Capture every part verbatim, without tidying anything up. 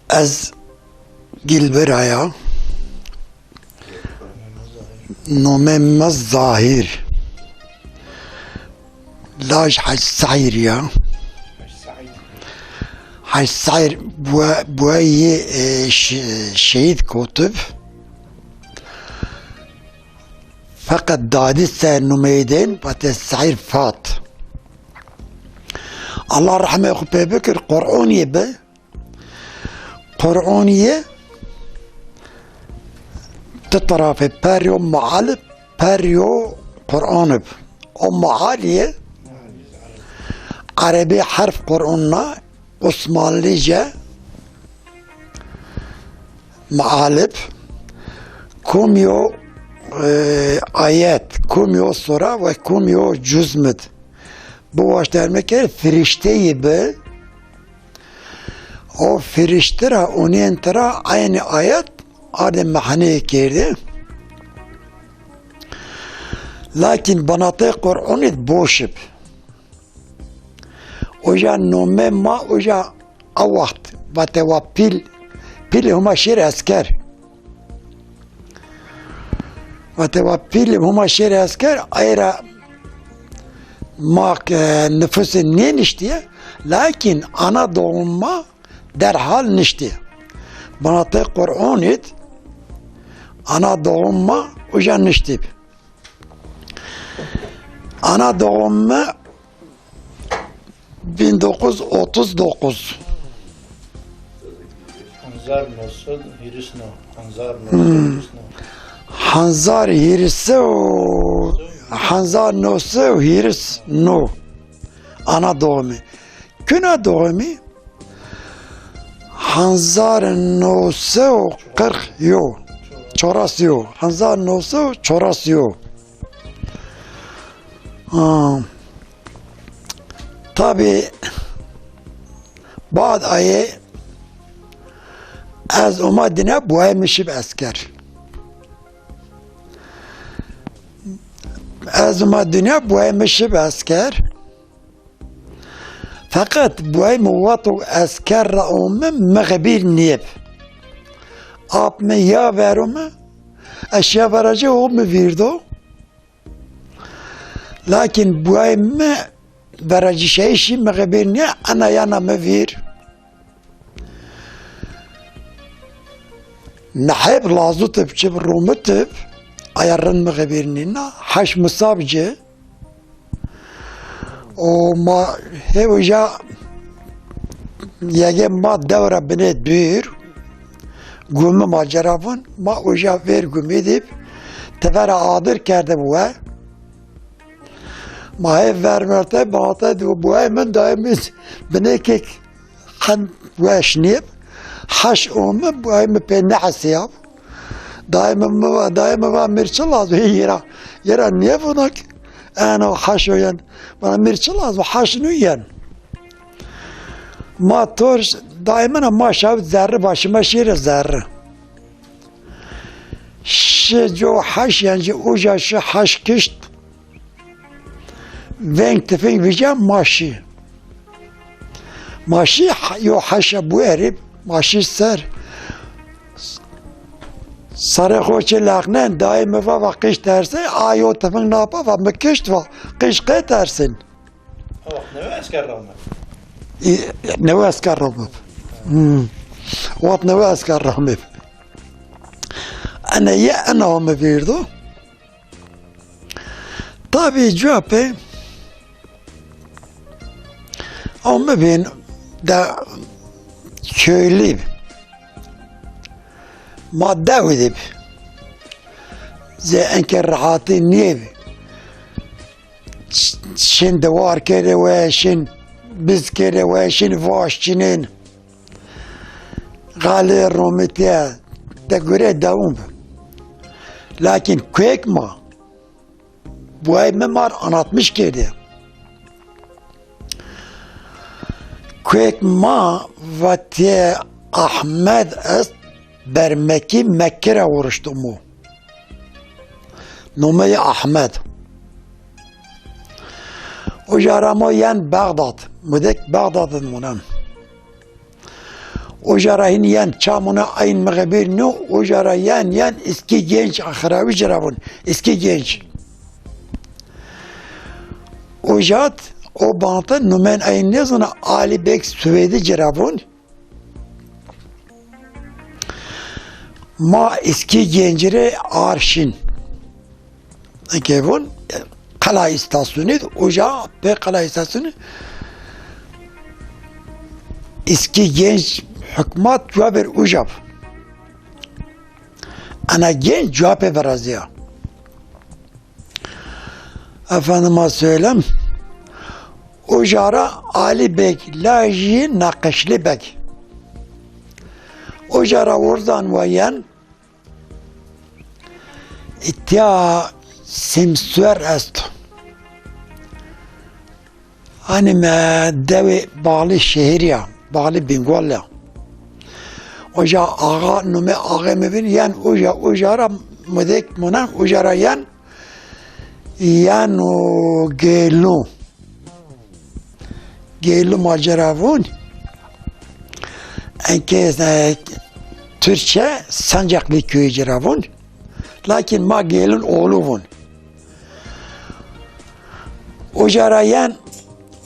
Ez Gilbira ya. Nomê mi Zahîr. Laj Hec Seîr ya. Hec Seîr bue-, bueyî, e, şe-, şehîd kotib. Feqet dadî ser numeyî dên, vatê Seîr Fat. Allah rehmê xwu pê bikir, Qur'onî bi. Qur'onîye di tarafê, peryo mualib, peryo Qur'anib. O mualiye Erebî herf Qur'onna, Osmanlîce mualib, kumyo, e, ayet, kumyo sura ve kumyo cüz mid. Bu waşterme ke firişteyî bi, o firişte ra onîyen tira eynî ayet ardê mehneyê kerdî. Lakin binatê Qur'onî boş ib. Uca nomê ma uca a waxt vate wa pîl, pîlê Huma şêr esker. Vate wa pîlê Huma şêr esker, ay ra ma, e, nifusê nêniştîye, lakin ana doğum ma derhal niştî. Binatê Qur'onî d ana doğum ma uca niştîb. Ana doğum mi bin dokuz yüz otuz dokuz. Hanzar no sey hîris no. Hanzar no sey hîris no. Hanzar hîris o, hanzar no sey hîris no. Ana doğumî. Kuna doğumî? Hanzar no sey qirx yo. Çoras yo. Hanzar no sey çoras yo. Ha. Tabî bad ayê ez oma dinya, buay mi şib esker. Ez oma dinya, buay mi şib esker. Feqet buay mi wexto esker ra ome mi xebîr nîyeb. Ap mi ya ver ome, ez şiya vera ci, o mi vîrdo. Lakin buay mi veracîşeyîşî mi xebîr nîya, ena yana mi vîr. Nehêb lazutib, çib romutib, aya rind mi xebîr nîna, heş misab ci. O ma hê uca yege ma dewra binê dûr, gumi ma cera vun, ma uca vêr gumî dîb, tevera adir kerdib we. Ma hê vermerte bate di buay min, dayê mi binê kek qend weş nêb. Heş ome, buay mi pê nehesiyab. Dayê mi, mi va, dayê mi va, mi rê çi lazim? Hê yera, yera nêvona ki eno heş o yen. Vana mi rê çi lazim? Heş nû yen. Ma tor, dayê min a, ma şawit zerri, başî ma şêre zerri. Şi co heş, yan jî uca şi heş kişt. Veng tifing vîca ma şî. Ma şî, ha-, yo heşa buerî, ma şî ser. Sarê xo çi leqnen, dayê mi va, va qij tersê, a yo tifing napa, va mi kişt, va qij qê tersên. O wext newe esker ramib. Î, newe esker ramib. Hmm. Wext newe esker ramib. Ene ye, ena mi vîrdo. Tabî cuwa pê o mi bên de köylü. Ma dew dib. Zê enke rehatî nîyê bi. Ş-, şin dewar kerê we, şin biz kerê we, şin vaş çinên. Xalê romitiye de gure dewum bi. Lakin kuek ma, buay mi mar anlatmış kerdî. Kuek ma vatê Ahmed est, bermekî Mekke ra wuriştimo. Nomeyê Ahmed. Uca ra mo yen Bexdad. Mudek Bexdad id monen. Uca ra hîn yen çamuna ayn mi xebir nîyo, uca ra yen yen Îskî Genç axirawi ci ra vûn. Îskî Genç. Uca o bante numen ayn nêzana, Ali Bek Swêdi ci ra vûn. Ma Îskî Genci rê arşîn. Eke vûn, qela îstasyonî, uca pê qela îstasyonî Îskî Genç hukmat cuwa ver uca. Ana Genç cuwa pê virazîya. Efendime söylem, uca ra Ali Beg, lajî Naqişlî Beg. Uca ra wurzan wa yen, îtya Simsuer esto. Hanî me dewê Balî şehir ya, Balî Bingol ya. Uca axa, numê axê mi vîn, yen uca, uca ra mudek munen, uca ra yen, yen o Gêlu. Gêlu ma ci ra vûn. Enke, e, Türkçe Sancaklı köyü ci ra vûn. Lakin ma Gêlun oğlu vûn. Uca ra yen,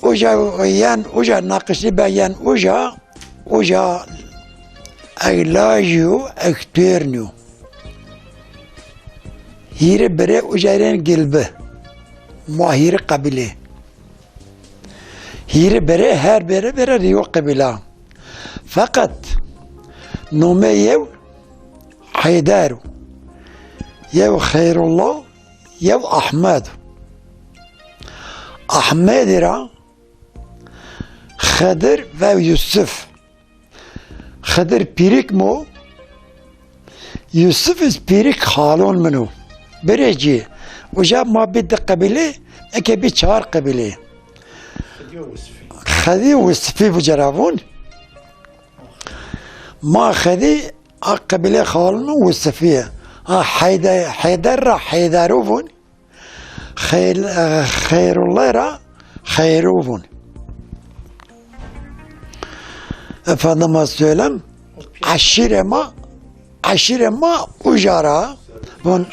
uca yen, uca Naqişlî Beg yen uca, uca eg lajî yo, eg tuêrnî yo. Hîrê birê uca rên gilbi. Ma hîrê qebîlê. Hîrê birê, her birê birê rîyo qebîla. Feqet nomê yew Heyder o. Yew Xeyrullah, yew Ahmed. Ahmedî ra Xedir ve Yusuf. Xedir pîrik mi o, Yusuf iz pîrik xalon min o. Birê cî, uca ma bî di qebîlê, eke bî çar qebîlê. Xedî û Wisifî bi ci ra vûn. Ma Xedî a qebîlê xalon mi Wisifî ye. Ha Heyde-, Heyder ra Heyderû vûn. Xeyr-, e, Xeyrullah ra Xeyru vûn. Efendime söylem, eşîrê ma, eşîrê ma uca ra vûn.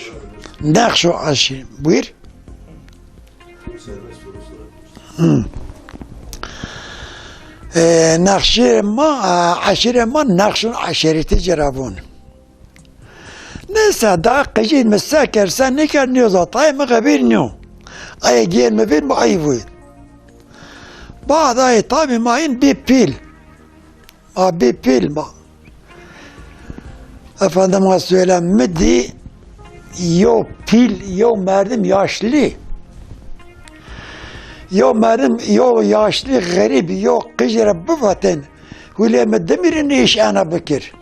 Nexşo eşîr. Buyur. Hı. E, nexşê ma, e, eşîrê ma Nexşon eşîretî ci ra vûn. Neyse, daha qicî mi se kerd, se nêkerd, nêza, tayê mi xebir nîyo. Ayê gêr mi vîr mi ayî vûy. Bad ayê tabî ma în bî pîl. Ma bî pîl ma. Efendime söylem, mi dî yo pîl, yo merdim yaşlî. Yo merdim, yo yaşlî, xerîb, yo qij ra bivatên. Hulê mi dimîrin, nêş ena bikir.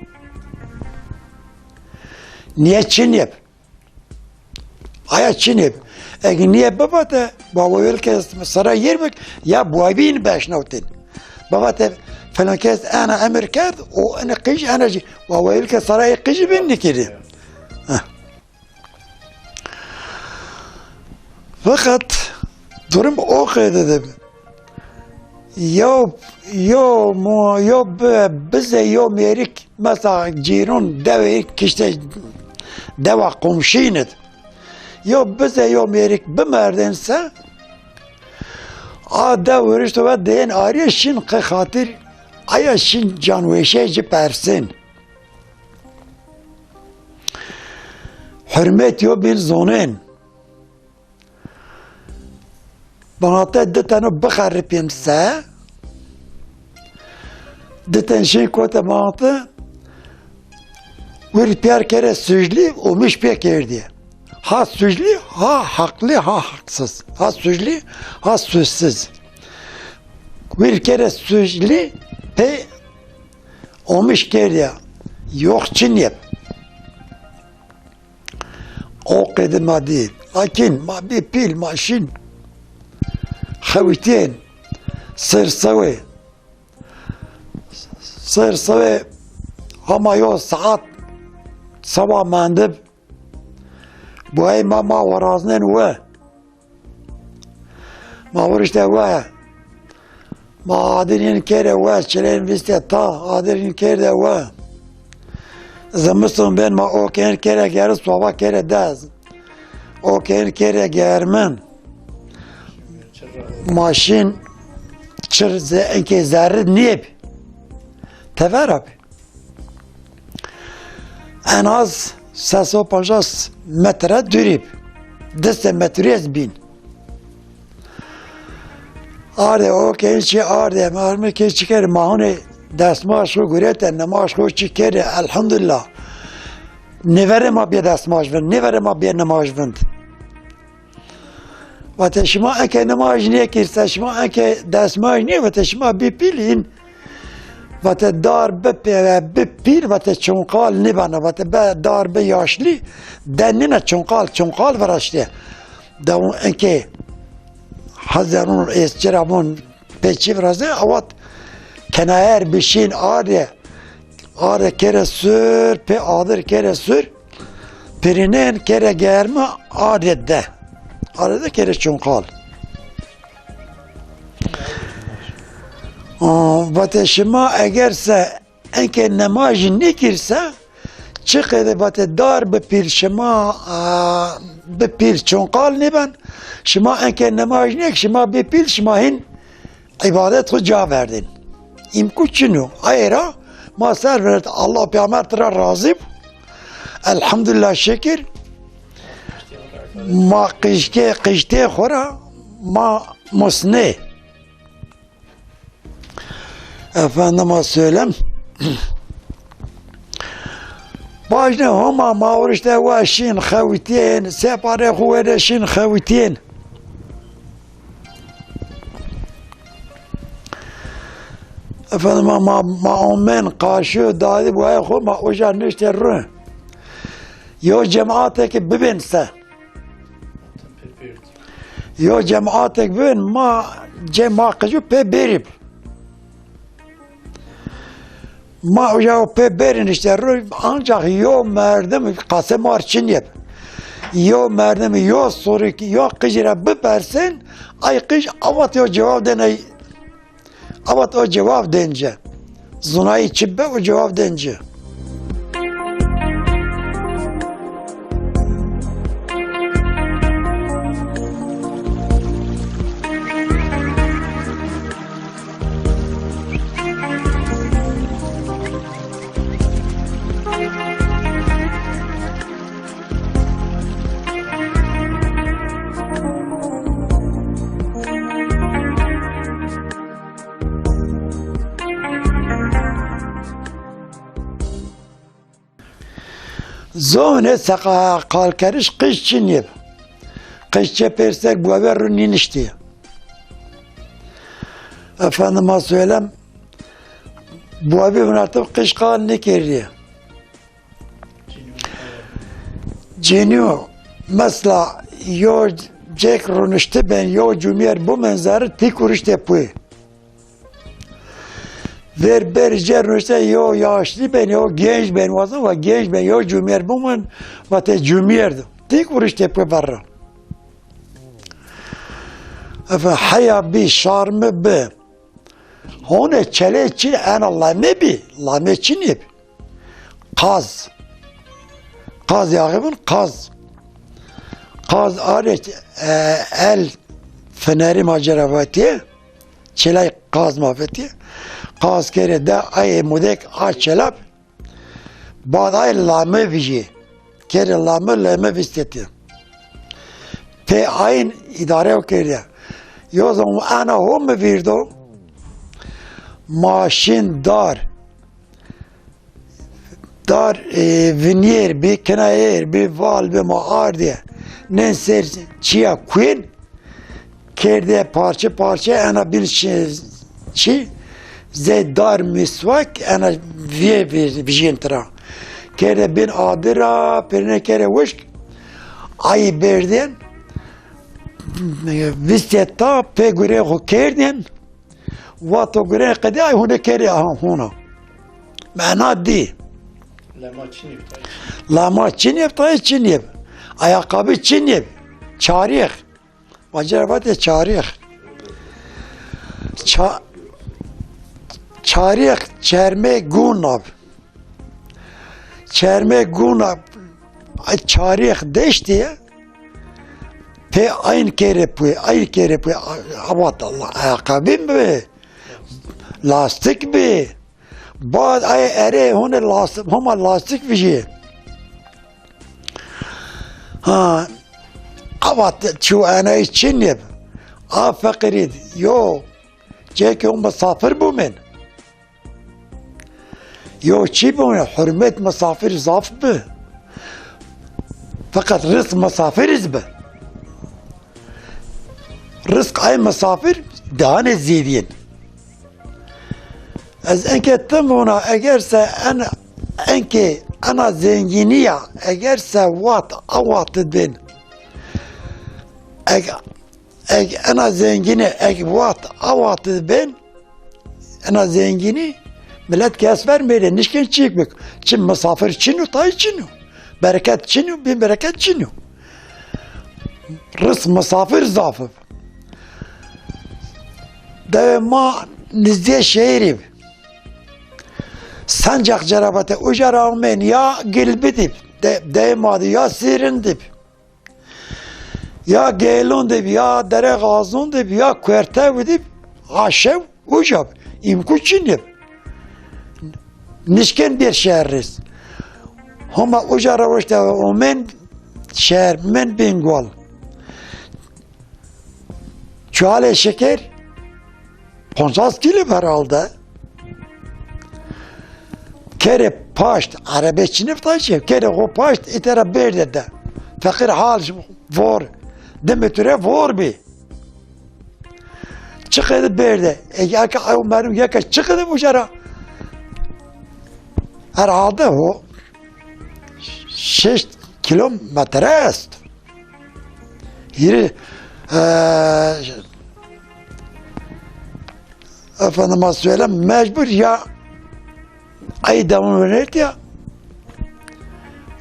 Nîye çin yeb. Aya çin yeb. Eg nîye bibate, bawewil ke sara yer bik, ya buabîn beşnawtin. Bibate, filan kes ena emir kerd, o ene qij, ena jî, bawewil ke sara ê qijî bin nikiri. Heh. Feqet durum o qeyde de bi. Yo, yo, mo-, yo bi-, bizê yo mêrik, mesela cîrûn dewê kişte dewa komşîn id. Yo bizê yo mêrik bimerdên se, a dew wirişto ve dên arî şin qe xatir aya şin canweşe ci persên. Hurmet yo bin zonên. Banate di teno bixeripîn se, di ten şin kote banate, wir piyar kere suclî, omiş pê kerdî. Ha suclî, ha haqlî, ha haqsiz. Ha suclî, ha suçsiz. Wir kere suclî, pê omiş kerdî. Yox çin yeb. O qeyde ma dî. Lakin ma bî pîl, ma şin. Xewitîyên. Ser sewê. Ser sewê hama yo saet seba mendib. Buayê ma, ma weraznên we. Ma wirişte we. Ma adir yin kere we, çilên vîstê ta, adir yin kerde we. Zimiston ben ma o kên kere geri, soba kere dez. O kên kere germin. Ma şin çir ze-, enkê zerrid nêb. Tevera bi. En az ses û pancas metre dûrî bi. Di sey metre ez bîn. Ardê o kên çi ardê, mermi kên çi kerê, ma hûnê destmaj xo gurete, nimaj xo çi kerê, elhamdulillah. Nêverê ma bê destmaj vind, nêverê ma bê nimaj vind. Vate şima eke nimaj nêkir se, şima eke destmaj nê, vate şima bê pîl în. Vate dar bi pe-, bi pîl, vate çonqal nêbena, vate be dar bi yaşlî, de nîna çonqal, çonqal viraştê. De eke hezerûn êsçira vûn pê çi virazê, awat kenayer bişîn ardê, ardê kere sur, pê adir kere sur, pirînên kere germi ardê de. Ardê de kere çonqal. Aa, vate şima eger se enke nemajî nêkir se, çi qede vate dar bi pîl şima, a, bi pîl çonqal nêben, şima enke nemaj nêk, şima bi pîl şima hîn îbadet xo ca verdên. Îmku çin o. Aye ra ma ser veret, Allah peyxamber tira razî bo. Elhamdulillah şikir. Ma qijke, qijtê xo ra ma musnê. Efendime söylem. Bajne Homa ma orişte we şîn xewitîyên, separê xo were şîn xewitîyên. Efendime ma, ma omen qarşîyo dadî boyê xo ma oca nişte ru. Yo cemaatê ki bibên se. Yo cematek bin ma cê ma qijû pê berî bi. Ma uca pê berîn işte ru, ancak yo merdim qasê mar çinye bi. Yo merdim yo sorî ki yo qijî ra bipersin, ay qij avat yo cewab deney. Avat o cewab dence. Zunayî çi be o cewab dence. Zonê seqa qalkeriş qij çinî bi. Qij çê pêr ser guave ru nîniştî. Efendime söylem, guave vinartib qij qal nêkerdî. Cinîyo, mesela yo cêk runişti ben, yo cumyer bu menzeri tîk uriştê puy. Ver ber cer runişte yo yaşlı ben, yo genç ben, wazan va genç ben, yo cumyer bu men, va te cumyer. Tîk uriştê puy berra. Efe heya bi, şarmi bi. Hone çele çi ena lame bi, lame çi ne bi? Qaz. Qaz yağı bin qaz. Qaz are, e, el feneri macera vatiye. Çelay qaz ma vetiye. Qaz kere de ay mudek a çelap. Bad ay lame vijî. Kere lame lame vistetiye. Pê ayin îdare o keriye. Yo zaman ana ho mi vîrdo. Ma şin dar. Dar, e, vinîyer bi, kinayer bi, val bi ma ardiye. Nen ser çiya kuên, kerde parçe parçe, ena bil şi-, çi, zey dar miswak, ena vîye vi-, vijên tira. Kerde bin adira, pirine kere wişk, ayî berdên, vistê ta, pê gurê xo kerdên, Vato gurê qedî ay hune kerê aha huna. Mena dî. Lema çinî bi tayê çinî. Lema çinî bi tayê çinî bi. Ayakkabı çinî bi. Çarîx. Vacer vate çarîx. Ça-, Tarîx çermê gûna bi. Çermê gûna, ay, tarîx deştî ye. Pê ayn kere pû, ayn kere pû, a-, abat Allah, ayakkabî mi bi? Lastik bi. Bad ay erê hone lastik, homa lastik vijî. Ha, abat çu enay çin ye. A feqîrî, yo, ceke o misafir bûmen. Yo çî bûne, hurmet misafir zaf bi. Feqet rizq misafir iz bi. Rizq ay misafir dane zêdîyen. Ez enke tim vona, eger se en, enke ena zengînî ya, eger se wat a wati bin. Eg, eg ena zengînî, eg wat a wati bin, ena zengînî, milet kes ver mêrê, nişkên çîk bik. Çi misafir çin o, tayê çin o. Bereket çin o, bê bereket çin o. Rizq misafir zaf bi. Dewê ma nizdê şehîrî bi. Sancak cerabete uca ra omên ya Gilbî dî bi. De, dewê ma dî ya Sîrin dî bi. Ya Geylon dî bi, ya Dere Gazon dî bi, ya Kuertew dî bi, a şew uca bi. Îmkû çin bi. Nişkên bir şeher rêz. Homa uca ra weşte omên şeher, men Bingol. Çuhalê şeker, poncas kîlo herhalde. Kerê paşt, erebe çinê vita çi, kerê xo paşt, îtera berde de. Feqîr hal vor, dimi ture vor bî. Çi qede berde. E, yeke ew merdum yeke çi qede uca ra? Herhalde o şeş kilometre est. Hîrê, e, efendime söylem, mecbur ya, ay devam verdi ya.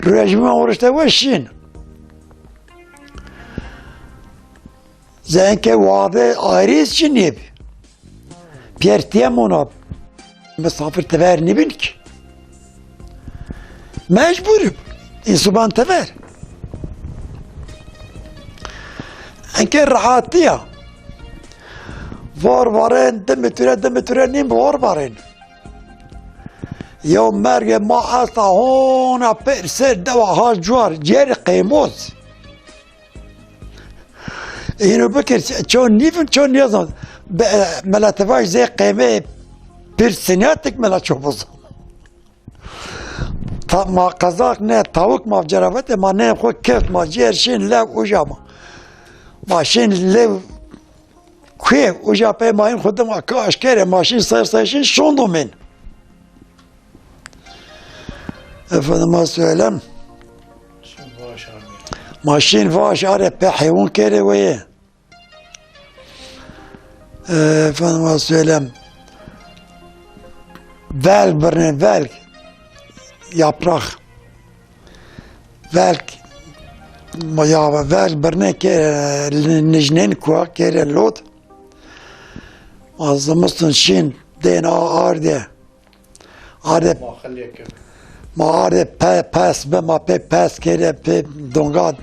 Rejime oruçta ve şin. Zenke wade ayrı için yep. Piyer tiyem ona. Misafir tever nibin ki. Mecburim. Însuban tever. Enke rahatî ya. Vor varen, dimi ture, dimi ture nîm vor varen. Yew mergê ma esta hona pêr ser dewa ha cuar, cêrî qeymoz. Îno bikir, ço nîvin, ço nîzan. Be-, mela ti vaj zê qêmê pir sinyatik mela ço bizan. Ta ma qezaq ne, tawuk ma cerabete, ma ne xo keft ma ciğer şin lew uca ma. Ma şin lew kuye uca pey ma in xo dima ka aşkere ma şin ser ser şin şondo min. Efendime söylem. Şimdi vaş abi. Ma şin vaş are pe heywan kere weye. E, efendime söylem. Velg birne velg. Yaprak. Velg. Ma ya velg birne ke, e, nijnen kuwa kere lot. Ma zimiston şin dên a arde. Arde, ma arde pe-, pes be, ma pê pes kere, pê donga,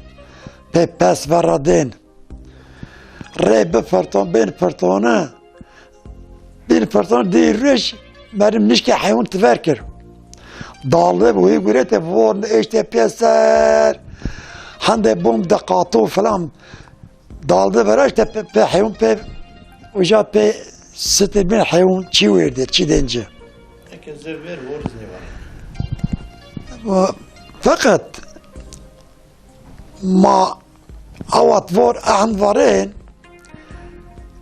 pê pes vera dên. Rê bi firton, bên firtone, bên firton dê roj, merim nişke heywan tiver kir. Dalde bu, hê gurete von, eşte pêser, hende bom de qato falan. Dalde veraşte pe, pe heywan pe, uca pe sitê bin heywan çi werde, çi dence. Eke ze ver, voriz nêvana. Feqet ma awat vor ehn varen,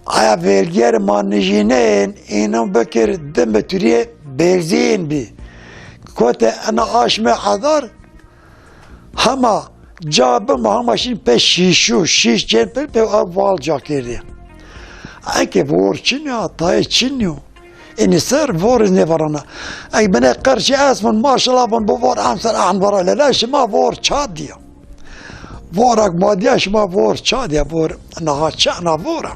aya vergiyer ma nijînen, înan bikir di metrîye berzîn bî. Kote ena aşme adar, hema ca bima, hema şîn pe şîşû, şîş cên pe, pe a val ca kerdî. Enke vor çin ya, tayê çin yo. Înî ser vor nêvarana. Ey bine qirşî esmun, maşallah bun, bu vor emser ahn vara lele, şima vor ça diya. Vorak ma diya, şima vor ça diya, vor naha çana vora.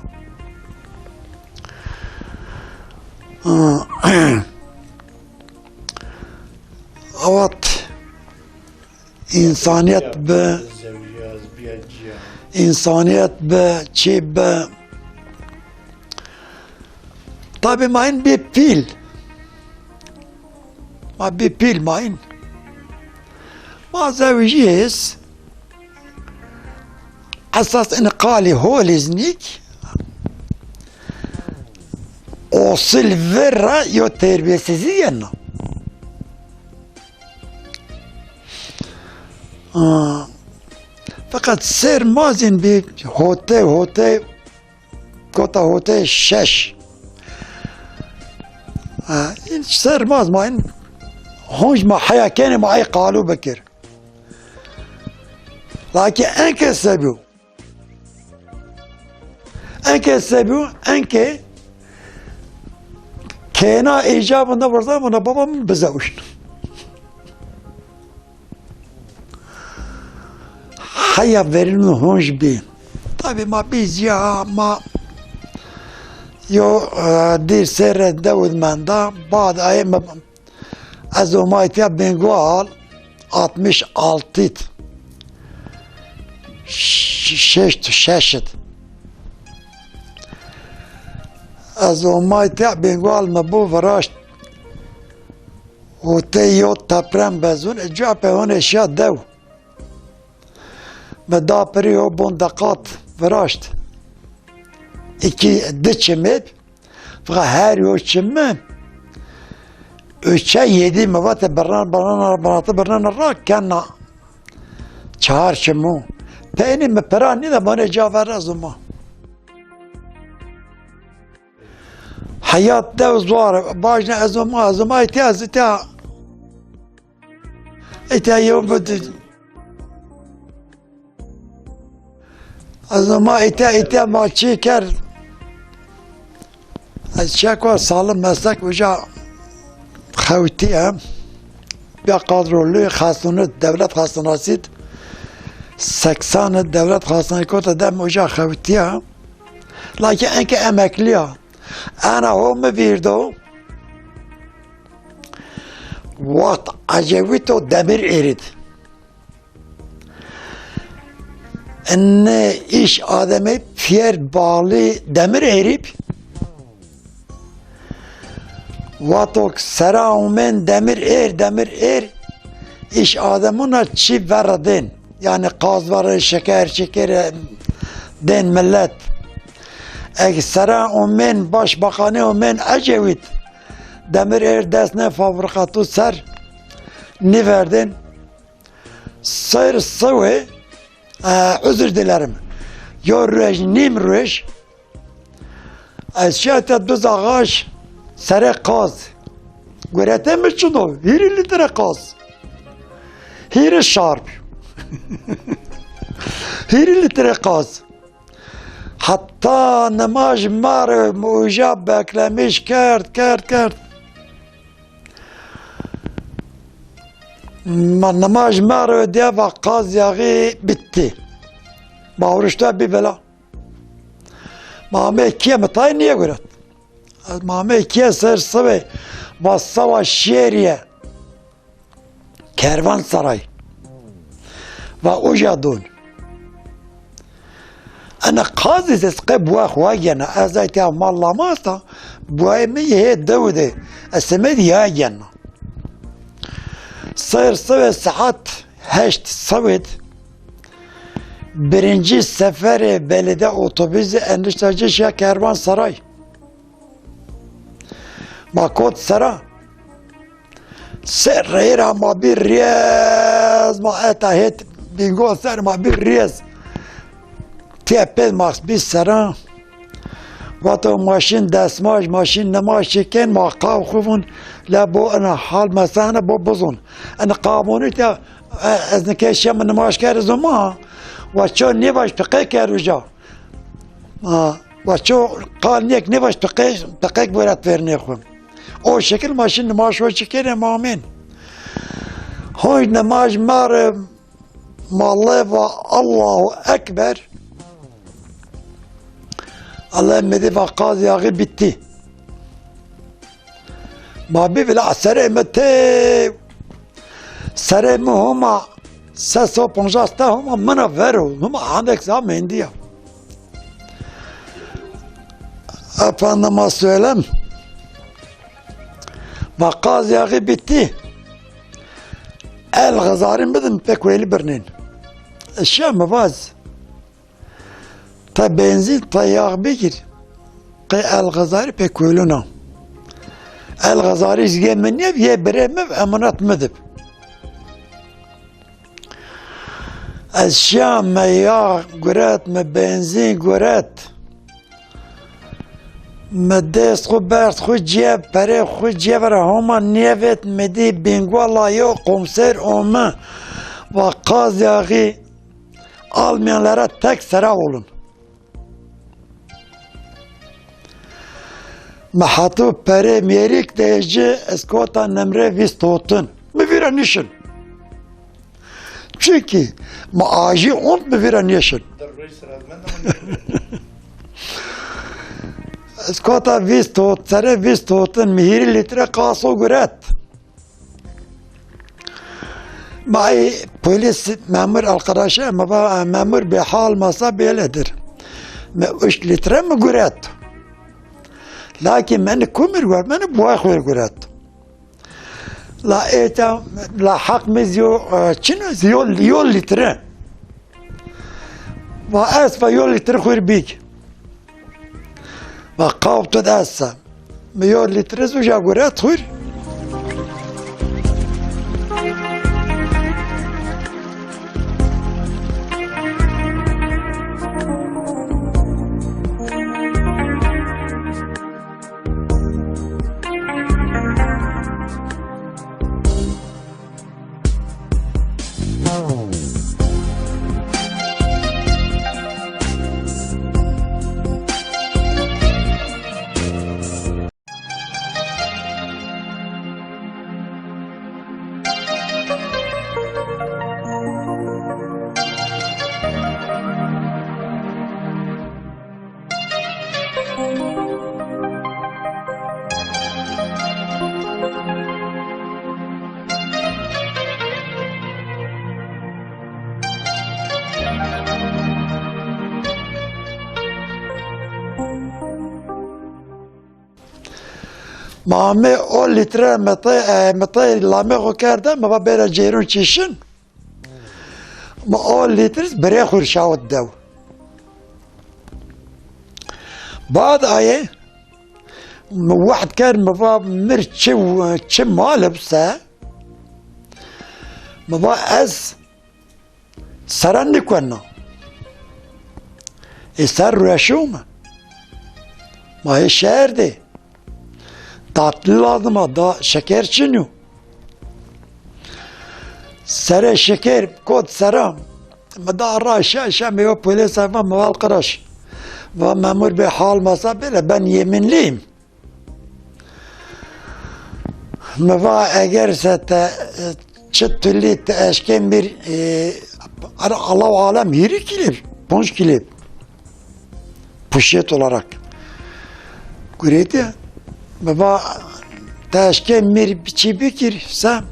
Awat, insaniyet bi, insaniyet bi, çi bi. Tabi ma in bi pîl. Ma bi pîl ma in. Ma zewjî hêz. Esas in qalî holî zî nîk. Osil vir ra yo terbiyesizî yena. Aa, feqet ser ma zîn bi hote, hote, kota hote şeş. Ha, in ser ma zî ma in honc ma heya kenê ma ay qalû bikir. Lakî enke sebî yo. Enke sebî yo, enke kena îcabında burada buna baba min bize uşn. Heya verîn honc bî. Tabi ma bî zîya ma yo, e, dîr serre dewid menda, bad ayê mi Ez omay tiya Bengal altmış altı id. Ş-, şeşt û şeş id. Ez omay tiya Bengal mi bu viraşt. Û te yo deprem bezun, e, cuya pe hone şiya dew. Mi da pirî yo bon deqat viraşt. İki, di çimêb. Feqet her yo çimi uca yedî mi vate birnan, birnan, birnatî birnan ra kena çar çimu. Peynî mi pira nîda, vanê ca ver ez ûma. Heyat dew zor, bajne ez ûma, ez ûma îtya, ez îtya. Îtya yew bidi. Ez ûma îtya, îtya ma çî kerd. Ez çeko salim meslek uca xewtîye. Ya kadroluyê xesûnî, dewlet xestanasî d, seksan id dewlet xestanasî kota dem uca xewtîye. Lakî enke emeklîya. Ena ho mi vîrdo. Waxt Ecewît o Demir êrîd. Ene îş ademê pîyer balî Demir êrîb. Wato sera omên Demir êr, Demir êr, îş ademûna çî verre dên. Yanî qaz verre, şeker, şeker dên millet. Eg sera omên başbakanê omên Ecewît. Demir êr dest ne fabrikatû ser nîverdên. Seyr sewê, e, özür dilerim. Yo ruej, nîm ruej, ez şiya te duz ağaç serê qaz. Gurete mi çin o? Hîrî litre qaz. Hîrî şarp. Hîrî litre qaz. Heta nimaj merv mi uca beklemiş kerd, kerd, kerd. Ma nimaj merv diye va qaz yağı bitti. Ma vuruşta bir bela. Ma ame kiye mi tay niye guret. Ma ame kiye ser sıve va sava şeriye. Kervansaray. Va uca don. Ena qazî zî qe buwa xwa gena. Ez ay tiya mal lamasta, buwayê mi yê hê dew de. Ez semedî ya gena. Seyr sewê saet heşt sewêd. Birinci seferê belediye otobüsü endiştacı şiya Kervansaray. Ma kot sera. Serreyê ra ma bî riyez, ma eta hêt Bîngo ser ma bî riyez. Tepê ma bî sera. Vato ma şin desmaj, ma şin nimaj çêkên, ma qav xwu vûn, la bo ena hal mesane bo bizûn. Ena qavûnî te, e, ez nike şem nimaj kerd zûma, wa ço nêvaj piqe kerd uca. Ha, wa ço qal nêk nêvaj piqe, piqek wera vernê xwu. O şekil ma şin nimaj ho çi kenê ma amên. Honc nimaj ma re ma le va Allahu Ekber. Allah mi dî va qaz yağı bitti. Ma bî vila serê mi tê, serê mi Homa ses û poncas te Homa mina ver o, Homa hendek za mendî ya. Efendime söylem, ma Qazî Axî bitti. El Xizarî bidin pê kuêlî birnên. Ez şiya mi vaz. Te benzîn, te yax bigîr. Qey El Xizarî pê kuêlûn a. El Xizarî zî yê mi nêb, yê birê mi, emanet mi dib. Ez şiya, mi yax guret, mi benzîn guret. Mi dest xwu berd xwu cêb, perê xwu cêb ra Homa nêvêt, mi dî bîngwala yew komiser ome. Va Qazî Axî almayanlara tek sera olun. Mi heto perê mêrik de ci ez kota nemrê vîst hotin. Mi vîra nişin. Çunkî mi ajî ont mi vîra nêşin. Ez kota vîst hot, serê vîst hotin mi hîrî lître qaso guret. Ma ey polîs memur arkadaşa, ma va memur bê hal masa bêledir. Mi üç litre mi guret. Lakin meni kumir guret, meni buay xwir guret. La êta, la heq mi zî yo, e, çin o zî yo, yo lître. Va ez va yo lître xwir bîg. Va qawt tu de essa. Mi yo lître zî uca guret xwir. Ma mi o lître mi tay, e, mi tay lamê xo kerde, mi va bêra cêrûn çîşin. Mi o lître birê xwir şawit dew. Bad aye, mi wehd kerd, mi va mir çi, çi mal bi se? Mi va ez sera nîkuena. Ê ser rueşo mi. Ma hê şeher de. Tatlı lazim a, da şeker çin o. Serê şeker kot sera. Mi da ra şe, şe mi yo polîs va mi val qiraş. Va memur bê hal masa bêle, ben yeminliyim. Mi va eger se te, e, çi tulî te eşkê mir, e, ara Allahu alem hîrî kîlê, ponc kîlê. Puşet olarak. Gureti, mi va te eşkê mir bir şey bikir, sen.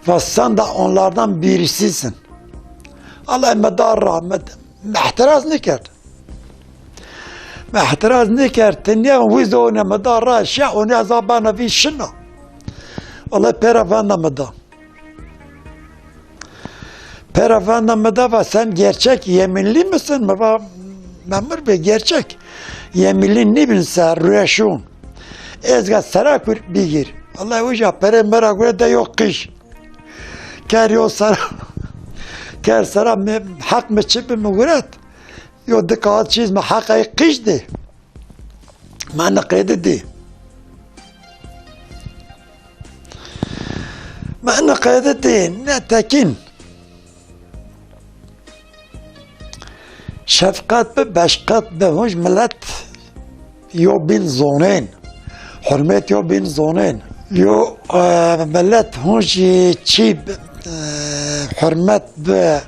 Va sen de onlardan birisisin. Allah mi da rahmet, mi ihtiraz nêkerd. Mi ihtiraz nêkerd, tenya wiz one mi da ra şe, one ez a bena vî şina. Wellahî pêra venda mi da. Pêra venda mi da va sen gerçek yeminli misin? Mi va memur bey gerçek. Yeminli nîbin se rueşûn. Ez ga sera kur bigir. Wellahî uca perê mi ra gure de yo qij. Ker yo sera, ker sera mi, heq mi çi bi mi guret. Yo di kağıt çîz mi heq ey qij di. Ma niqêdi dî. Ma niqêdi dî. Netekin. Şefqet bi, beşqet bi, hunc milet yo bin zonên. Hurmet yo bin zonên. Yo, e, milet hunc çî bi, e, hurmet bi.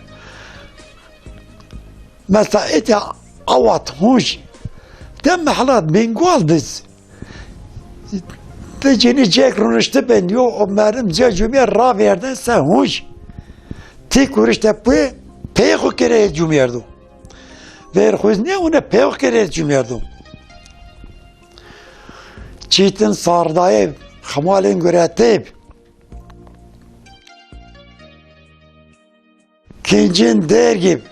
Mesela êtya awat hunc de mehlat Bingwal diz. Ti cinî cek rûnişti ben, yo o merdim cê cumîye ravêrdin se hunc. Ti kurişte pê, pê xwu kerê cumîyerdo. Ver xwiz nê, une pê xwu kerê cumîyerdo. Çîtin sardayê, xemalên guretê. Kincin dergî,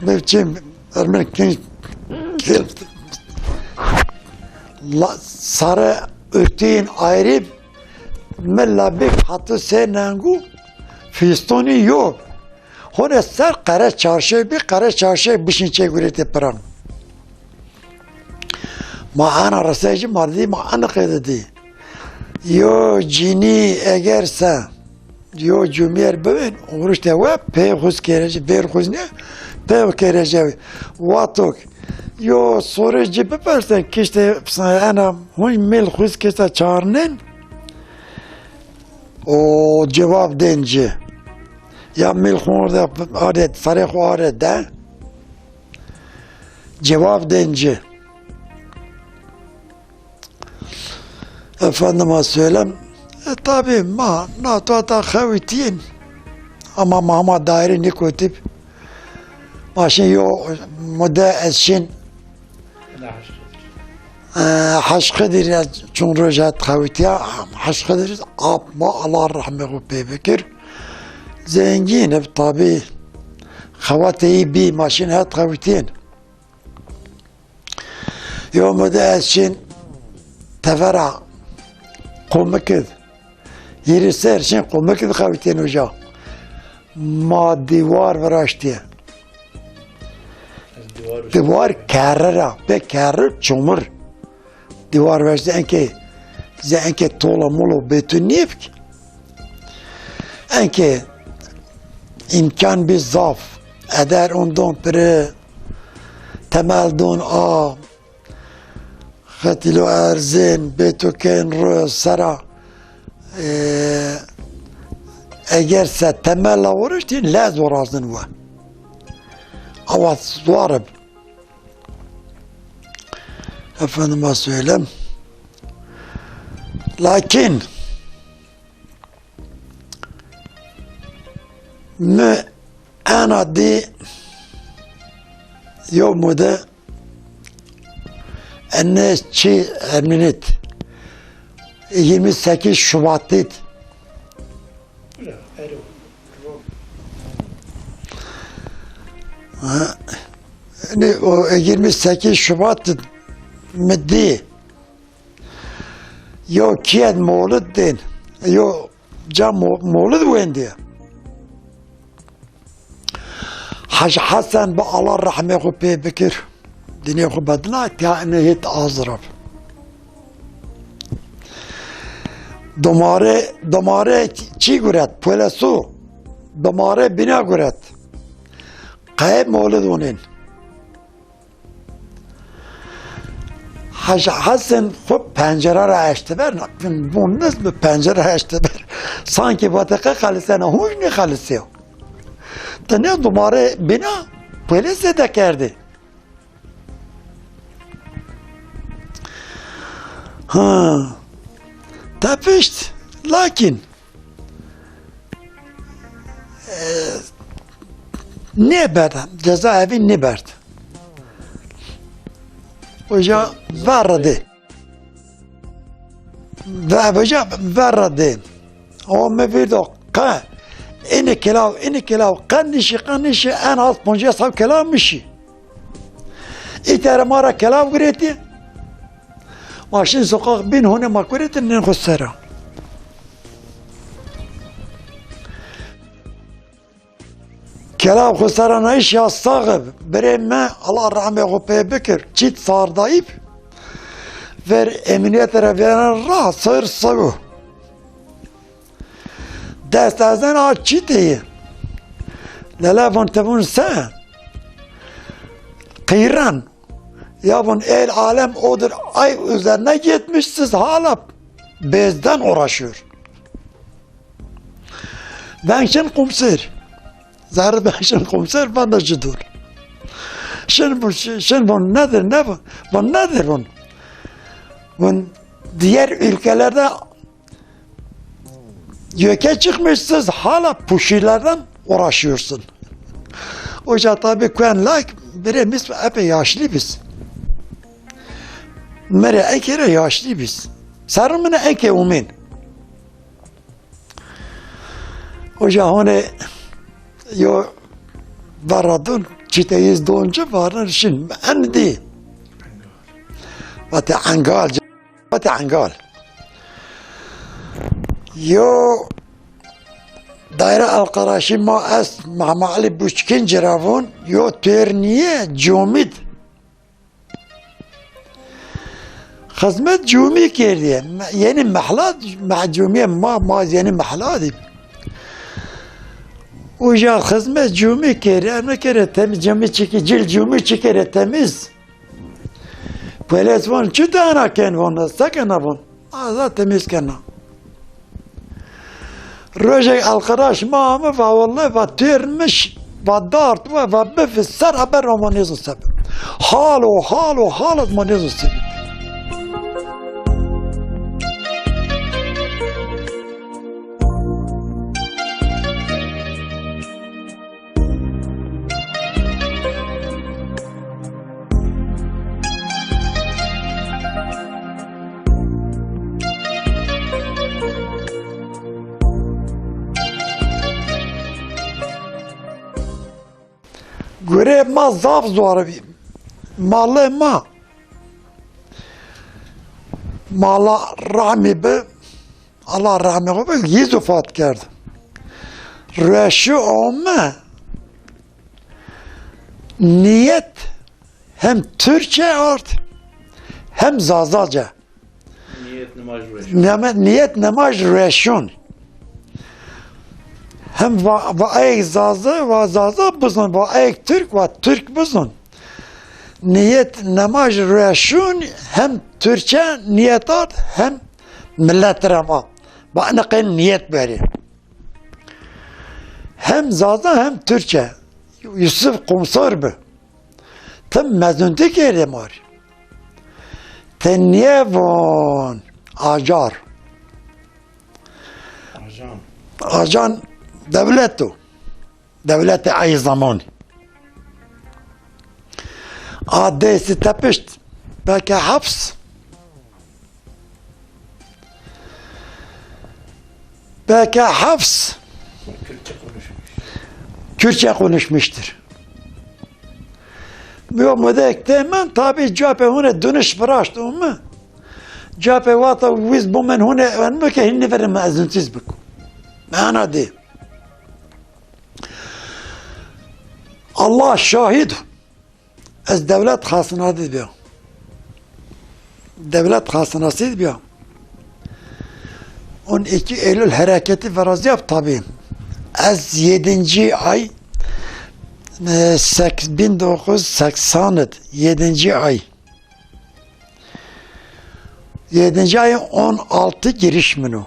mi çim, ermin kinc, la, sarı örtüyün ayrı, mi labik hatı se nengu, fistoni yo. Hone ser qere çarşe bi, qere çarşe bişin çe gurete piran. Ma ana resecî ma dî, ma ana qede dî. Yo cinî eger se yo cumîyer bibin, umruşte we pê xuz kerece, bêr xuz ne, pê kerece. Watok yo sorê ci bipersen, kişte ena hun mil xuz kişte çarnen, o cevap den ci. Ya mil xun de aret, sarê xu aret de. Cevap den ci. Efendime söylem, e, tabi ma na tuata xewitîyên. Ama ma hema daîre nêkotîb. Ma şin yo mude ez şin, e, Hec Xidir ya çun roj het xewitîya. Hec Xidir ap ma, Allah rehmê xu pê bikir. Zengîn ib tabi. Xewatê yî bî, ma şin het xewitîyên. Yo mude ez şin tevera qumik id. Hîrê ser şin qumik id xewitên uca. Ma dîwar viraştîye. Dîwar kerre ra, be kerre çumur. Dîwar viraştî enke, ze enke tola molo beton nêb ki. Enke îmkan bî zaf. Eder ondon piri, temel don a, xetîlo erzên, bêto kên ro sera, e, eger se temel la vuriştî, lez virazin we. Awa zor ib. Efendime söylem. Lakin mi ena dî yo mude ene çi eminit. Yirmi sekiz Şubat'it. Ha, yani o yirmi sekiz Şubat mi dî. Yo kiyet mewlid dên. Yo ca mo-, mewlid wendî. Hacı Hasan bi Allah rehmê xu pê bikir. Dinê xu bedila tiya ine hêt azirab. Domare, domare çi guret? Polesu. Domare bina guret. Qey mewlid wonên. Hacı Hasan xu pencere ra eşti ber, bu niz bi pencere ra eşti ber. Sanki vate qe xelisena, hunc nêxelisiyo. Ti ne dumare bina, polê zêde kerdî. Ha. Tepişt, lakin e, nêberd, cezaevi nêberd. Uca verre dê. Ve, uca verre dê. O mi vîrdo qe, ini kelav, ini kelav, qe nişî, qe nişî, en az poncas saw kelav mi şî. Îtere ma ra kelav guretî. Ma şin soqaq bîn hone ma guretî nin xu sera. Kelav xu sera nayîş ya sax ib. Birê mi, Allah rehmê xu pê bikir, çît sardayîb. Ver emniyete ra vêrena ra sir sewu. Dest ezena çîtê yî. Lele vun ti vun se? Qîran. Ya vun el alem odur ay üzerine gitmiş, siz hala bezden uğraşıyor. Ben şin komiser. Zerre ben şin komiser, ben de ci dur. Şin bu, şin bu nedir, ne bu? Bu nedir bu? Bu diğer ülkelerde Göke çıkmışsınız, hala puşilerden uğraşıyorsun. Hoca tabi kuen lak, birimiz epey yaşlı biz. Mere ekere yaşlı biz. Serumine eke umin. Hoca hone yo varadun, çiteyiz doncu varın şin endi. Vate angal, vate angal. Yo daire alqaraşi ma est Mehmet Ali Buçkin ciravun, yo terniye comid. Xizmet cumî kerdîye. Yenî mehla, meh-, cumîye ma, ma yenî mehla dî. Uca xizmet cumî kerdîye. Em kere temiz, cumî çikî, cil cumî çi kere temiz. Polis von, çi dana ken von, se kena von. Aza temiz kena. Rojek alqiraş ma ame, va wellay, va têrmiş, va dart, va, va bifi ser, eber ma nêzo sebit. Halo, halo, halo ma nêzo sebit. Gure ma zaf zor bî. Malê ma. Mala rahmî bi. Allah rahmê xo bi, yî zufat kerd. Rueşi ome niyet hem Türkçe ard hem Zazaca. Niyet nimaj rueşun. Neme-, niyet nimaj rueşun. Hem va, va ayek Zaza, va Zaza bizun, va ayek Türk, va Türk bizun. Niyet nimaj rueşun hem Türkçe niyet ard hem millet ra va. Ba ina qey niyet berî. Hem Zaza hem Türkçe. Yusuf Qumsor bi. Ti mezuntî kerdê ma rê. Ti nêvon acar. Ajan. Ajan dewlet o. Dewletê ey zemanî. A destî tepişt, belke heps. Belki Hafs Kürtçe konuşmuş. Kürtçe konuşmuştur. Yo mudek temen tabi capê hune duniş viraşt ume. Capê wata wiz bumen hune enme ke hinni verin me ezintiz biku. Mana de. Allah şahid. Ez dewlet xasinatî bîya. Dewlet xasinatî bîya. On iki Eylül hereketi virazîya tabi. Ez yedinci ay, e, sek-, bin dokuz yüz seksen, yedinci ay. Yedinci ay on altı giriş min o.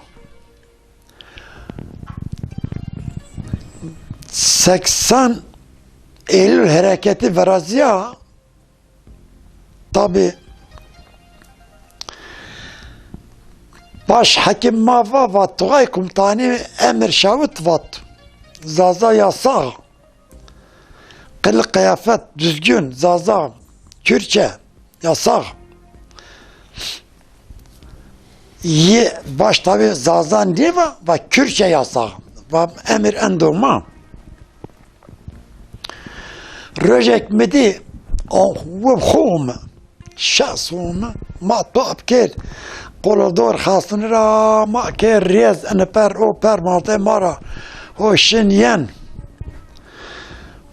Seksen Eylül hereketi virazîya, tabi baş hekim ma va, va Tugay Komutanî emir şawit vat. Zaza yasax. Kılık kıyafet düzgün, Zaza, Kürtçe, yasax. Yê baş tabi Zaza nêva, va Kürtçe yasax. Va emir endo ma. Rojek mi dî, o, xo mi. Şeş û ma top kerd. Qolodor xastin ra ma kerd rêz, ini per o per mate ma ra ho şin yen.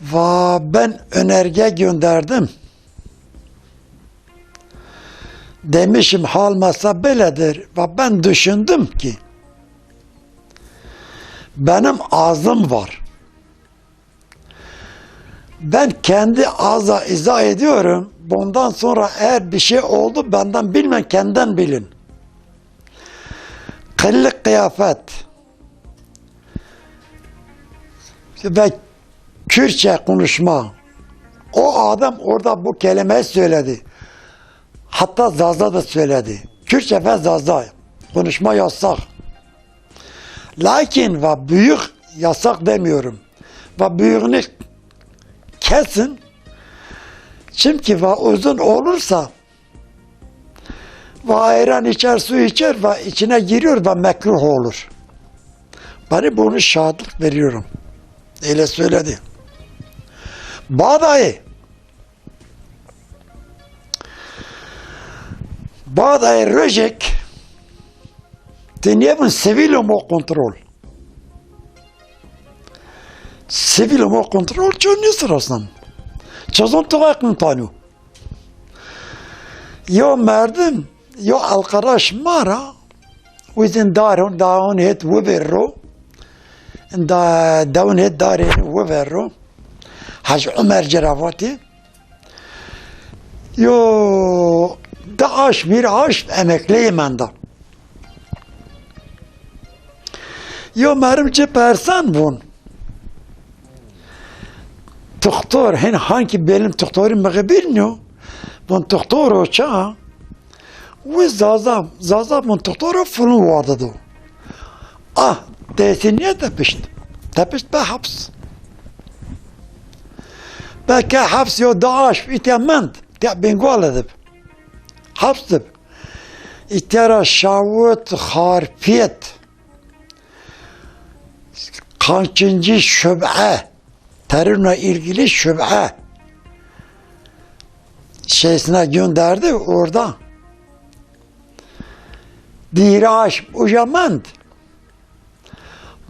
Va ben önerge gönderdim. Demişim hal masa böyledir. Va ben düşündüm ki benim ağzım var. Ben kendi ağza izah ediyorum. Bundan sonra eğer bir şey oldu, benden bilmeyin, kendiden bilin. Kılık kıyafet ve Kürtçe konuşma. O adam orada bu kelimeyi söyledi. Hatta Zaza da söyledi. Kürtçe ve Zaza konuşma yasak. Lakin va büyük yasak demiyorum. Va büyüğünü kesin. Çünkü va uzun olursa va ayran içer, su içer, va içine giriyor, va mekruh olur. Bana bunu şahitlik veriyorum. Öyle söyledi. Badayı. Badayı rojek. Te nêvun sivîl amo kontrol. Sivîl amo kontrol ço nêsirasnam. Çezon tuğeqin tanyo. Yo merdim, yo alqaraş ma ra, uzin daron, daon het wiver ro, da, daon het darên wiver ro, Hacı Ömer Ceravati, yo da aşm, hîr aşm emekleyê menda. Yo merim ci persan vun. Tuxtor, hen hanki belim tuxtori mixi bilnyo. Vun tuxtor o ça? Wi Zaza, Zaza vun tuxtor o fulun warde do. Ah, tesî niye tepişt? Tepişt be haps. Belki haps yo da aşm, itya mend, itya Bingwal edip. Haps dip. Îtya ra şawit, xarpiyet, kaçıncı şube, terörle ilgili şube şeysine gönderdi orada. Dîr aşm uca mend.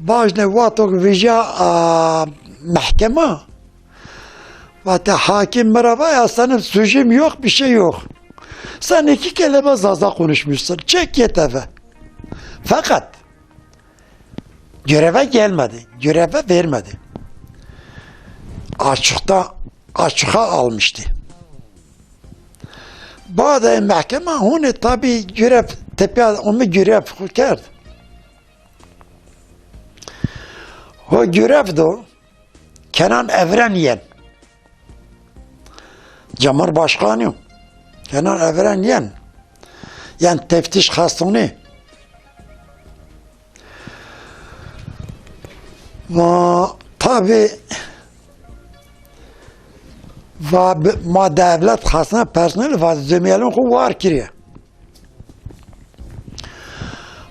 Vajne wexto ki vija, a, mehkema, vate hakim mi ra va ya senin suçum yok, bir şey yok. Sen iki kelime Zaza konuşmuşsun. Çek git eve. Fakat göreve gelmedi. Göreve vermedi. Açıkta, açığa almıştı. Badê mehkema hone tabi görev tepya, onu görev kerd. Ho görev do Kenan Evren yen. Cumhurbaşkanı Kenan Evren yen. Yen teftiş xastoni. Ma tabi va bi-, ma devlet xasne personel va zemiyelon xo war kiriye.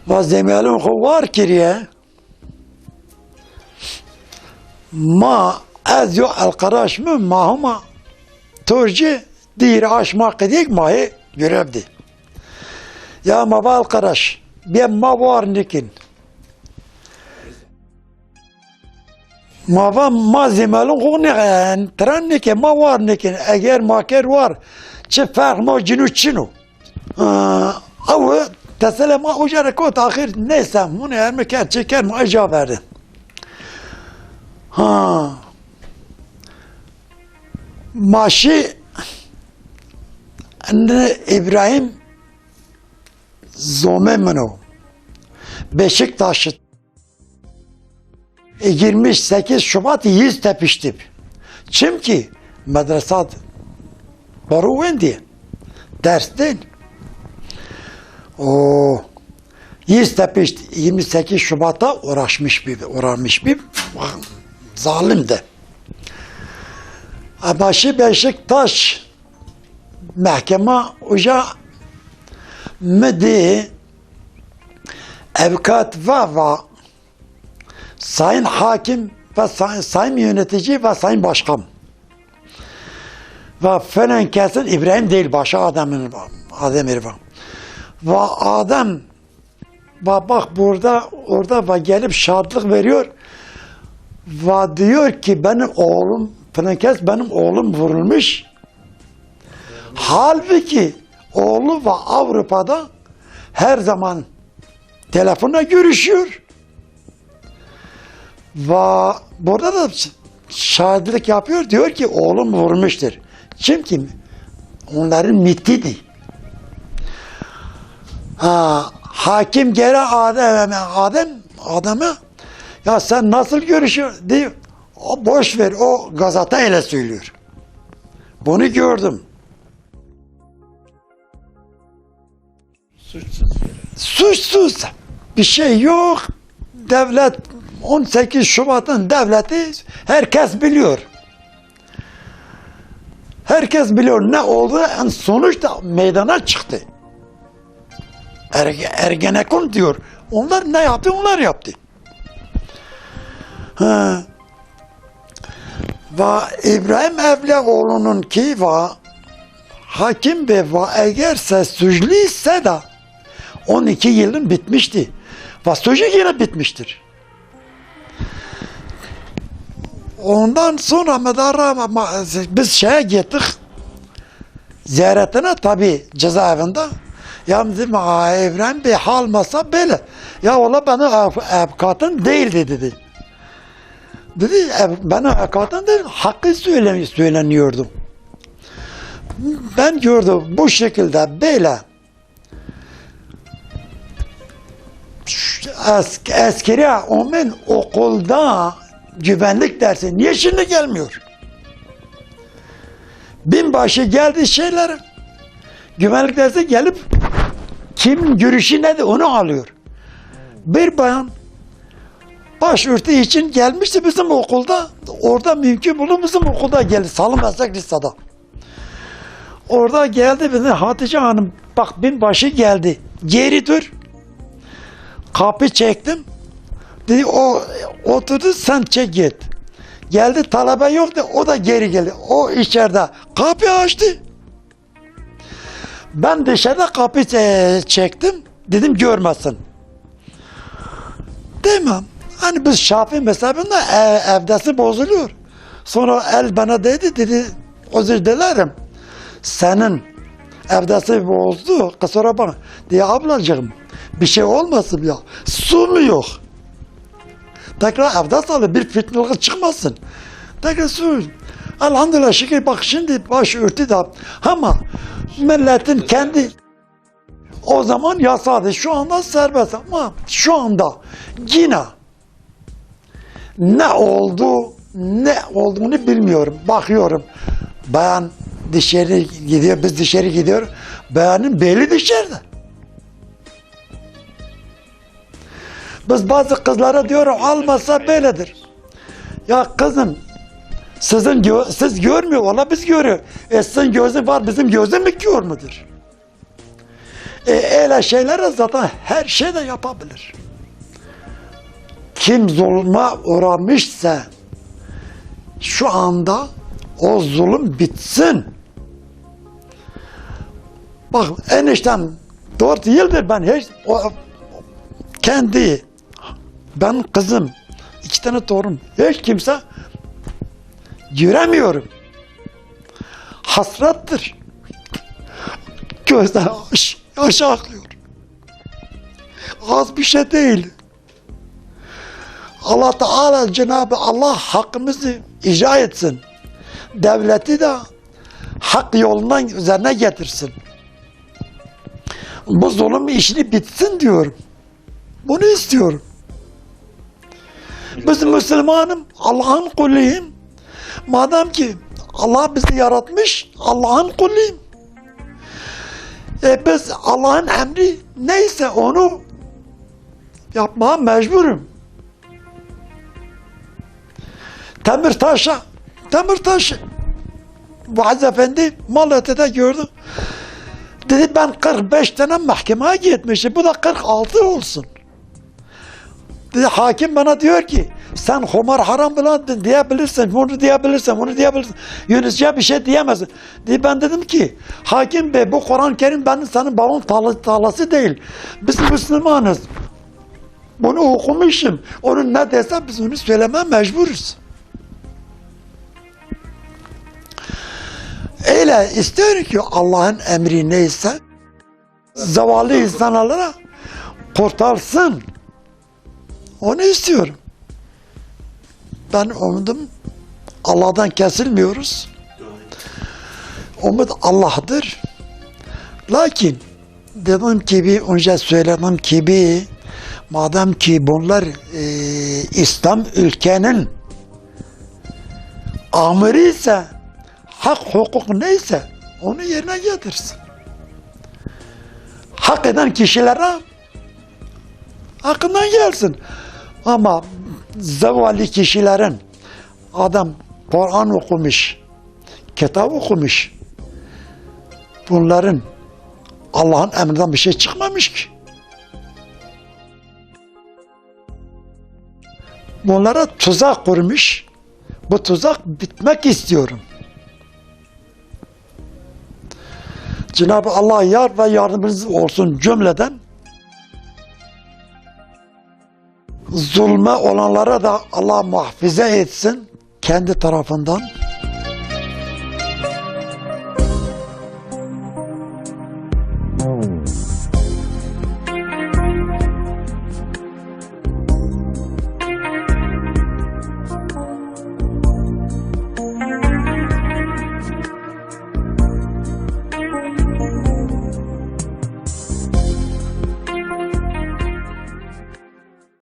Va zemiyelon xo war kiriye. Ma ez yo elqaraş mi ma homa torci dîr aşma qedîk ma hê görev di. Ya ma va elqaraş, bê ma war nikin. Ma va ma zêmelon xo nêxen, tira nêke, ma war nêken. Eger ma ker war, çi ferq ma cinu çin o. Aa, ew tesele ma uca re kot, axir neyse, hûn erme ker, çi ker ma eca verdin. Ha. Ma şî, indi Îbrahîm zomê min o. Beşiktaşî. E, yirmi sekiz Şubat yiz tepiştib. Çimkî medresa baro wendî, ders dên. O yiz tepişt, yirmi sekiz Şubat'a uğraşmış bib, uğramış bib, zalim de. Ama şî Beşiktaş mehkema uca mi dî, avukat va va Sayın hakim ve say-, sayın yönetici ve sayın başkan. Va filan kesin, İbrahim değil, başka adamın, adamı va. Va adam, va bak burada, orada va gelip şahitlik veriyor. Va diyor ki benim oğlum, filan kes benim oğlum vurulmuş. Halbuki oğlu va Avrupa'da her zaman telefonla görüşüyor. Va burada da şahitlik yapıyor. Diyor ki oğlum vurmuştur. Çimkî onların mitiydi. Ha, hakim gere Adem, Adem, Adem'e ya sen nasıl görüşüyor diye, o boş ver, o gazeteyle söylüyor. Bunu gördüm. Suçsuz yere. Suçsuz. Bir şey yok. Devlet, on sekiz Şubat'ın devleti herkes biliyor. Herkes biliyor ne oldu, en sonuç da meydana çıktı. Erge-, Ergenekon diyor. Onlar ne yaptı? Onlar yaptı. Ha. Va İbrahim Evliyaoğlu'nun ki va hakim ve va eğer se suçlu ise de on iki yılın bitmişti. Va suçu yine bitmiştir. Ondan sonra medara ma-, biz şeye gittik. Ziyaretine tabi cezaevinde. Ya dedim, "Aa, İbrahim Bey, hal masa böyle." Ya valla benim av-, avukatım değildi dedi. Dedi, "Ev-, benim avukatım değil, hakkı söyle-, söyleniyordu." Ben gördüm bu şekilde böyle. Şu es-, askeriye omen okulda güvenlik dersi. Niye şimdi gelmiyor? Binbaşı geldi şeyler, güvenlik dersi gelip kimin görüşü nedir onu alıyor. Bir bayan başörtü için gelmişti bizim okulda. Orada mümkün bulun bizim okulda geldi. Salı Meslek Lisa'da. Orada geldi bizim Hatice Hanım. Bak binbaşı geldi. Geri dur. Kapı çektim. Dedi o oturdu, sen çek git. Geldi talebe yoktu. O da geri geldi. O içeride kapı açtı. Ben dışarıda kapı çe-, çektim. Dedim görmesin. Tamam. Hani biz Şafii mezhebinde e-, evdesi bozuluyor. Sonra el bana değdi, dedi, "Özür dilerim. Senin evdesi bozdu, kusura bakma." Diye, "Ablacığım, bir şey olmasın ya. Su mu yok?" Tekrar evde salı bir fitnelik çıkmasın. Tekrar su. Elhamdülillah şükür bak şimdi başörtü de ama milletin kendi o zaman yasadı. Şu anda serbest ama şu anda yine ne oldu ne olduğunu bilmiyorum. Bakıyorum. Bayan dışarı gidiyor, biz dışarı gidiyor. Bayanın beli dışarıda. Biz bazı kızlara diyor, "Almasa böyledir." Ya kızım, sizin gö-, siz görmüyor, valla biz görüyor. E sizin gözün var, bizim gözüm mü kör müdür? E, öyle şeyler de zaten her şey de yapabilir. Kim zulma uğramışsa şu anda o zulüm bitsin. Bak enişten dört yıldır ben hiç o, kendi ben kızım, iki tane torun. Hiç kimse göremiyorum. Hasrettir. Gözden yaş, yaş akıyor. Az bir şey değil. Allah Teala, Cenab-ı Allah hakkımızı icra etsin. Devleti de hak yolundan üzerine getirsin. Bu zulüm işini bitsin diyorum. Bunu istiyorum. Biz Müslümanım, Allah'ın kuluyum. Madem ki Allah bizi yaratmış, Allah'ın kuluyum. E biz Allah'ın emri neyse onu yapmaya mecburum. Demirtaş'a, Demirtaş Vaaz Efendi Maltepe'de gördü. Dedi, "Ben kırk beş tane mahkemeye gitmişim, bu da kırk altı olsun." Dedi, hakim bana diyor ki, "Sen humar haram falan diyebilirsin, bunu diyebilirsin, bunu diyebilirsin. Yöneticiye bir şey diyemezsin." Dedi, ben dedim ki, "Hakim bey, bu Kur'an-ı Kerim benim senin babamın tala-, talası değil. Biz Müslümanız." Bunu okumuşum. Onu ne dese biz onu söylemeye mecburuz. Öyle istiyorum ki Allah'ın emri neyse, zavallı insanlara kurtarsın. Onu istiyorum. Ben umudum Allah'tan kesilmiyoruz. Umut Allah'tır. Lakin dediğim gibi, önce söylediğim gibi, madem ki bunlar, e, İslam ülkenin amiri ise, hak hukuk neyse onu yerine getirsin. Hak eden kişilere hakkından gelsin. Ama zevalli kişilerin, adam Kur'an okumuş, kitap okumuş, bunların Allah'ın emrinden bir şey çıkmamış ki. Bunlara tuzak kurmuş. Bu tuzak bitmek istiyorum. Cenab-ı Allah yar ve yardımcınız olsun cümleden. Zulme olanlara da Allah muhafaza etsin kendi tarafından.